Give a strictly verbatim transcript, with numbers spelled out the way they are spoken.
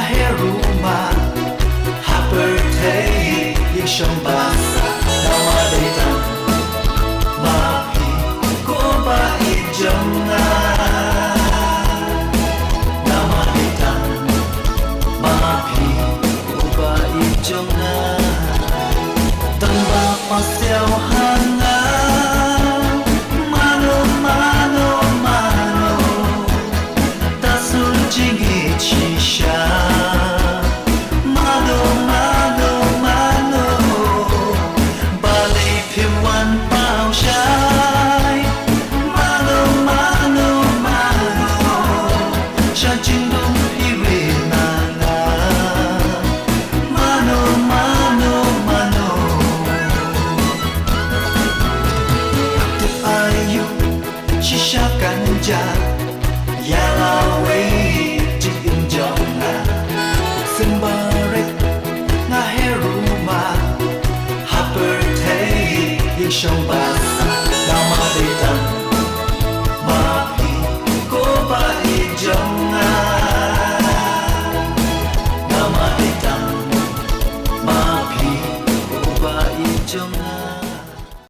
Heru ma ha pyrthei ïa shong ba sa. Namar dei tang ma phi ko ba ïeit jong nga. Namar dei tang ma phi ko ba ïeit jong nga. Tang ba pasiaw ha nga. Mano, mano, mano. Ta sun jingïeit shisha. Mano, mano, mano. Balei phim wan paw shai. Mano, mano, mano. Sha jingdum phi wei na nga. Mano, mano, mano. Tip ayu shisha kan ja. Ïa la wei jingim jong nga. Symbai nga heru ma ha pyrthei ïa shong ba